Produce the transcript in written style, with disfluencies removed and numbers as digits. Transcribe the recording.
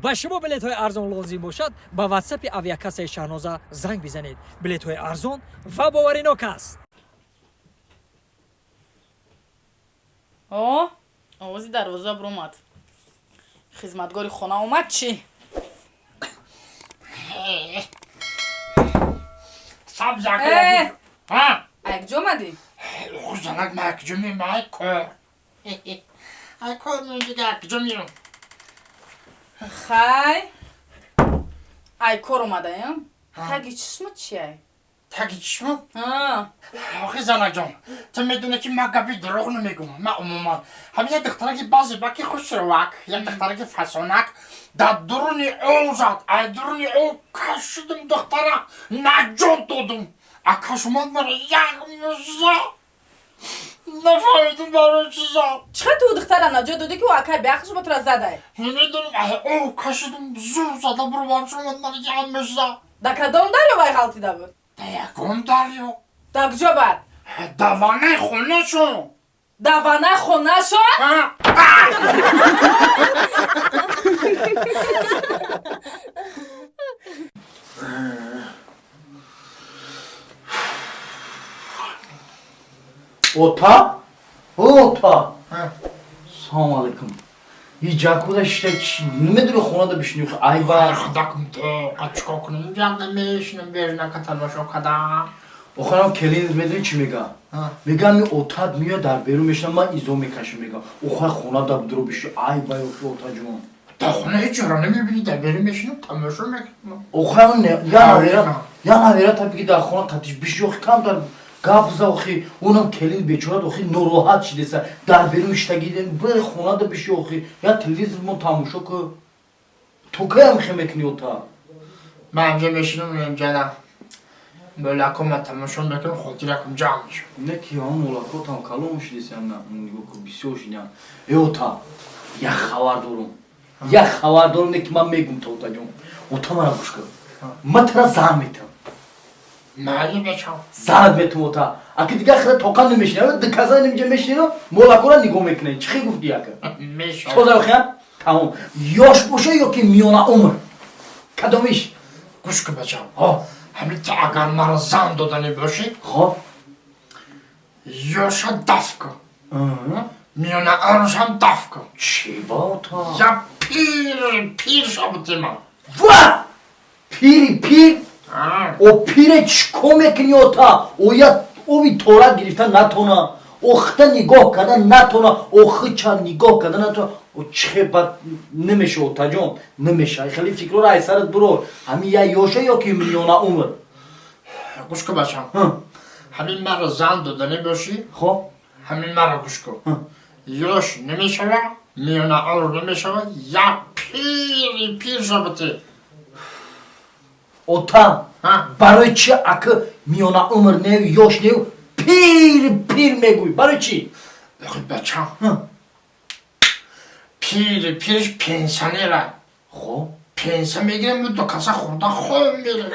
Ба шумо билетҳои арзон лозим бошад, ба ватсапи авиакассаи Шаҳноза занг бизанед. Билетҳои арзон ва боваринок аст. О, овози дарвоза биромад. Хизматгори хона омад чӣ? Сабзак. Ҳа? Ай куҷо омадӣ? Занак, ма куҷо меам? Ай кор. Ай кор меам, дига куҷо мерам? Хай. Ай кор омадаям? Таги чишмат чиай? Таги чишмам? Ҳа. Охи занакҷон, ту медонӣ, ки ман гапи дурӯғ намегӯям. Ман умуман ҳамин як духтараки базебаки хушрӯвак, як духтараки фасонак дар дуруни ов зад. Ай дуруни ов кашидим, духтара наҷот додум. Акаш омад, мара як муза, нафаҳмидум барои чӣ зад. Чӣ хел ту духтара наҷот додӣ, ки ӯ акай беақлш бо тура задай? Намедонам, ай ов кашидум, зур зада бурвам, шомад, мара як муза. Дар кадом дарё вай ғалтида буд? Дар ягон дарё. Дар куҷо бад? Дар ваннаи хонашон. Дар ваннаи хонашон? Ота? Ота. Салом алейкум. И ҷакуда шита намедуни, хонада бишини, айба. Худакум, то чикор кунам? Ҷа намешинам, бернака тамошо кардам. Охирам келин медуни чӣ мега? Мега, ми отат меояд, дар берун мешинам, ман изо мекашам, мега. Охир хонада дуро биши, айба, охи отаҷон. Дар хона ҳеҷ чора намебинӣ, дар берун мешинам, тамошо мекунам. Охир я навера таби ки дар хона қатиш биши, охи камтар гап за, охи онам келин бечорат, охи нороҳат шидеса, дар берун иштагиден, бир хонада биши, охи я телевизор мо тамошо ку. То каям хе мекунӣ, ота? Ман инҷа мешинам, инҷана молакома тамошо мекунам, хотиракам ҷамъ мешавад. Не ки ҳамон молакотам калон шидесам, нигоҳ ку, бисёр шидиям. Э, ота, як хабар дорум, як хабар дорум, не ки ман мегум то, отаҷон. Ота, мара гӯш кун, ман тара зан метам. Майли, бечам. Занат метум, ота. Аки дигар хира тоқа намешинам, диказа инҷа мешинам, молакора нигоҳ мекунем. Чӣ хел гуфтӣ, ака? Мешавад. Соза охиям тамом. Ёш боша ё ки миёна умр, кадомиш? Гӯш кун, бачам. Ҳо. Ҳамин ту агар мара зан доданӣ бошӣ, хоб, ёша даф кун, миёна умршам даф кун. Чӣ ба, ота? Я пир пир шабути ман. Ва, пири пир? О, пире чӣ кор мекунӣ, ота? Оя оби тора гирифта натона, охта нигоҳ карда натона, охича нигоҳ карда натона, о чихе бад намеша, отаҷон, намеша. Хеле фикрора ай сарат бурор. Ҳамин я ёша ё ки миёна умр? Гӯш кун, бачам, ҳамин мара зан доданӣ бошӣ, хоб, ҳамин мара гӯш кун: ёш намешава, миёна умр намешава, я пири пир шабути. Ота, барои чи ака миёна умр не, ёш не, пири пир мегӯй, барои чӣ? Охи, бачам, пири пирш пенсионера. Хоб. Пенсия мегирем, ду каса хӯрда хоб мерем.